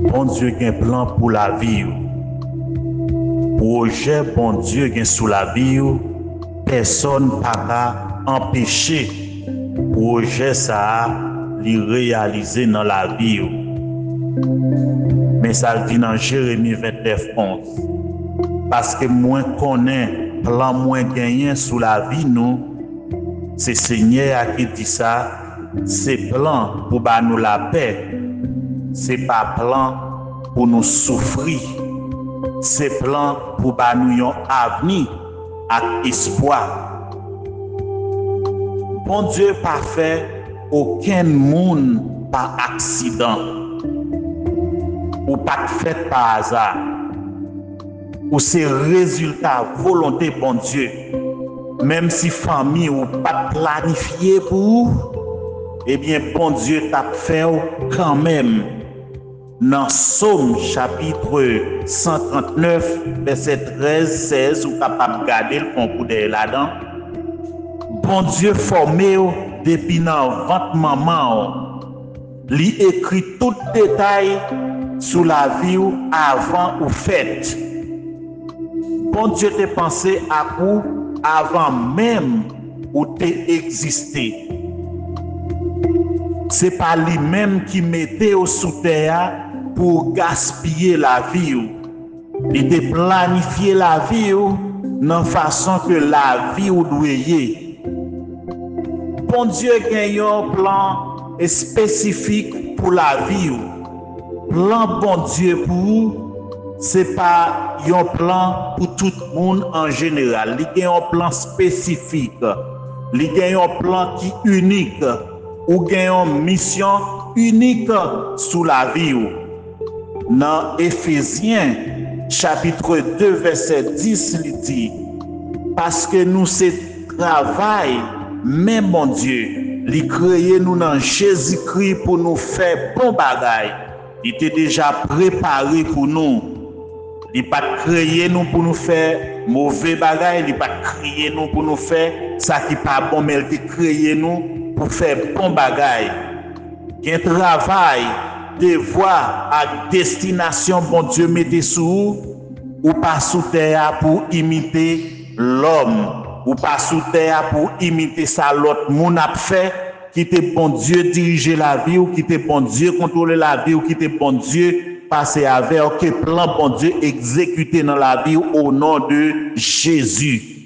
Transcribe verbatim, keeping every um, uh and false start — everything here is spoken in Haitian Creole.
Bondye gen plan pou lavi w. Pwojè Bondye gen sou lavi w, pèsòn pa ka anpeche pwojè sa a li reyalize nan lavi w. Men sa l di nan Jeremi vennèf onz, paske mwen konnen plan mwen genyen sou lavi nou, se Senyè a ki di sa, se plan pou ba nou lapè, se pa plan pou nou soufri, se plan pou ba nou yon avni ak espwa. Bondye pa fè okenn moun pa aksidan. Ou pa t fèt pa aza. Ou se rezilta volonte Bondye. Menm si fanmi ou pa t planifye pou ou, ebyen, Bondye t ap fè w kanmenm. Nan Sòm chapit san trannèf, vèsè trèz, sèz, ou kapab gade l, fè yon koudèy ladan. Bondye fòme w depi nan vant manman w. Li ekri tout detay sou lavi w avan ou fèt. Bondye te panse ak ou avan menm ou te egziste. Se pa li menm ki mete w sou tè a pou w gaspiye lavi w. Li te planifye lavi w nan fason ke lavi w dwe ye. Bondye gen yon plan espesifik pou lavi w. Plan Bondye pou ou, se pa yon plan pou tout moun an jeneral. Li gen yon plan espesifik. Li gen yon plan ki inik. Ou gen yon misyon inik sou lavi w. Nan Efezyen, chapit de, vèsè dis, li di, paske nou se travay men Bondye, li kreye nou nan Jezikri pou nou fè bon bagay. Li te deja prepare pou nou. Li pa t kreye nou pou nou fè move bagay, li pa t kreye nou pou nou fè sa ki pa bon, men li te kreye nou pou fè bon bagay. Gen travay, devwa ak destinasyon Bondye mete sou ou. Ou pa sou tè a pou w imite lòm. Ou pa sou tè a pou w imite sa lòt moun ap fè. Kite Bondye dirije lavi w, kite Bondye kontwole lavi w, kite Bondye pase avè w. Ke plan Bondye egzekite nan lavi w, o non de Jezi.